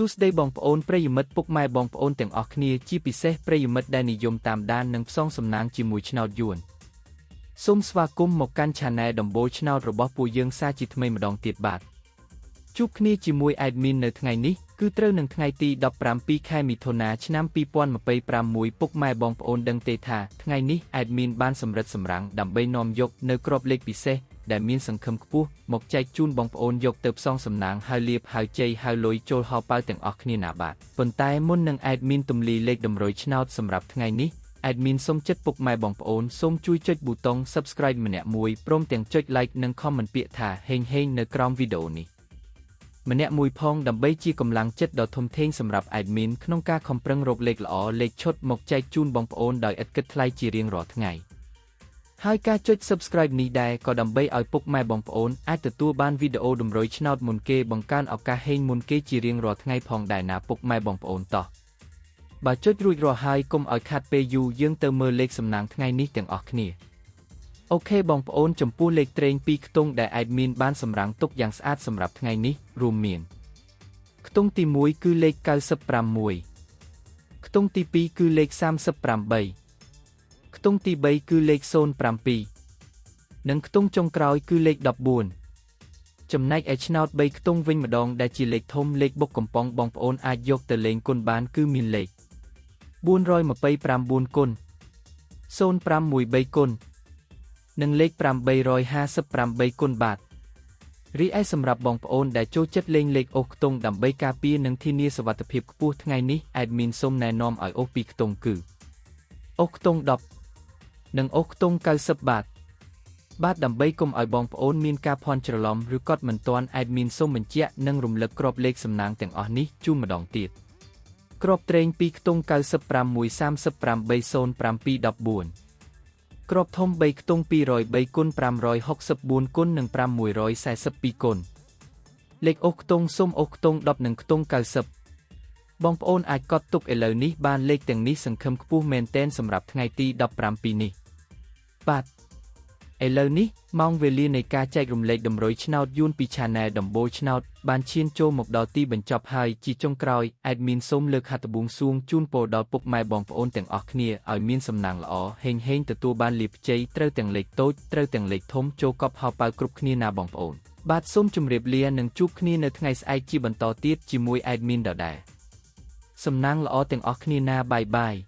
សួស្តីបងប្អូនប្រិយមិត្តពុកម៉ែបងប្អូនទាំងអស់គ្នាជាពិសេសប្រិយមិត្តដែលនិយមតាមដាននិងផ្សងសំណាងជាមួយឆ្នោតយួនសូមស្វាគមន៍មកកាន់ Channel ដំបូលឆ្នោតរបស់ពួកយើងសាជាថ្មីម្ដងទៀតបាទជួបគ្នាជាមួយ admin នៅថ្ងៃនេះគឺត្រូវនឹងថ្ងៃទី17ខែមិថុនាឆ្នាំ2025មួយពុកម៉ែបងប្អូនដឹងទេថាថ្ងៃនេះ admin បានសម្រិតសម្រាំងដើម្បីនាំយកនៅគ្រាប់លេខពិសេសដែលមានសង្ឃឹមខ្ពស់មកចែកជូនបងប្អូនយកទៅផ្សងសំណាងហើយលៀបហើយជ័យហើយលុយចូលហោប៉ៅទាំងអស់គ្នាណាបាទប៉ុន្តែមុននឹង admin ទម្លាយលេខតម្រុយឆ្នោតសម្រាប់ថ្ងៃនេះ admin សូមចិត្តពុកម៉ែបងប្អូនសូមជួយចុចប៊ូតុង Subscribe ម្នាក់មួយព្រមទាំងចុច Like និង Comment ពាក្យថាហេងហេងនៅក្រោមវីដេអូនេះម្នាក់មួយផងដើម្បីជាកម្លាំងចិត្តដ៏ធំធេងសម្រាប់ admin ក្នុងការខំប្រឹងរកលេខល្អលេខឈុតមកចែកជូនបងប្អូនដោយឥតគិតថ្លៃជារៀងរាល់ថ្ងៃហើយការចុច Subscribe នេះដែរក៏ដើម្បីឲ្យពុកម៉ែបងប្អូនអាចទទួលបានវីដេអូតម្រុយឆ្នោតមុនគេបង្កើនឱកាសហេងមុនគេជារៀងរាល់ថ្ងៃផងដែរណាពុកម៉ែបងប្អូនតោះបើចុចរួចរាល់ហើយកុំឲ្យខាត់ពេលយូរយើងទៅមើលលេខសំណាងថ្ងៃនេះទាំងអស់គ្នាOK បងប្អូនចំពោះលេខត្រេងពីរខ្ទង់ដែល admin បានសម្រាំងទុកយ៉ាងស្អាតសម្រាប់ថ្ងៃនេះរួមមានខ្ទង់ទី1គឺលេខ96ខ្ទង់ទី2គឺលេខ38ខ្ទង់ទី3គឺលេខ07និងខ្ទង់ចុងក្រោយគឺលេខ14ចំណែកឯឆ្នោត3ខ្ទង់វិញម្ដងដែលជាលេខធំលេខបុកកំប៉ុងបងប្អូនអាចយកទៅលេងគុណបានគឺមានលេខ429គុណ0513គុណនិងលេខ858គុណបាទរីឯសម្រាប់បងប្អូនដែលចូលចិត្តលេងលេខអូសខ្ទង់ដើម្បីការពារនិងធានាសុវត្ថិភាពខ្ពស់ថ្ងៃនេះ admin សូមណែនាំឲ្យអូសពីរខ្ទង់គឺអូសខ្ទង់10និងអូសខ្ទង់90បាទបាទដើម្បីកុំឲ្យបងប្អូនមានការភ័ន្តច្រឡំឬកត់មិនទាន់ admin សូមបញ្ជាក់និងរំលឹកគ្រាប់លេខសំណាងទាំងអស់នេះជូនម្ដងទៀតគ្រាប់ត្រេង2ខ្ទង់95 138 07 14គ្រាប់ធំ3ខ្ទង់203គុណ564គុណនិង5142គុណលេខអូសខ្ទង់សុំអូសខ្ទង់10និងខ្ទង់90បងប្អូនអាចកត់ទុកឥឡូវនេះបានលេខទាំងនេះសង្ឃឹមខ្ពស់មែនទែនសម្រាប់ថ្ងៃទី17នេះបាទឥឡូវនេះម៉ោងវេលានៃការចែករំលែកតម្រុយឆ្នោតយួនពី Channel ដំបូលឆ្នោតបានឈានចូលមកដល់ទីបញ្ចប់ហើយជាចុងក្រោយ admin សូមលើកហត្ថបួងសួងជូនពរដល់ពុកម៉ែបងប្អូនទាំងអស់គ្នាឲ្យមានសំណាងល្អហេងហេងទទួលបានលាភជ័យត្រូវទាំងលេខតូចត្រូវទាំងលេខធំចូលកប់ហោប៉ៅគ្រប់គ្នាណាបងប្អូនបាទសូមជម្រាបលានិងជួបគ្នានៅថ្ងៃស្អែកជាបន្តទៀតជាមួយ admin ដដែលសំណាងល្អទាំងអស់គ្នាណាbye bye.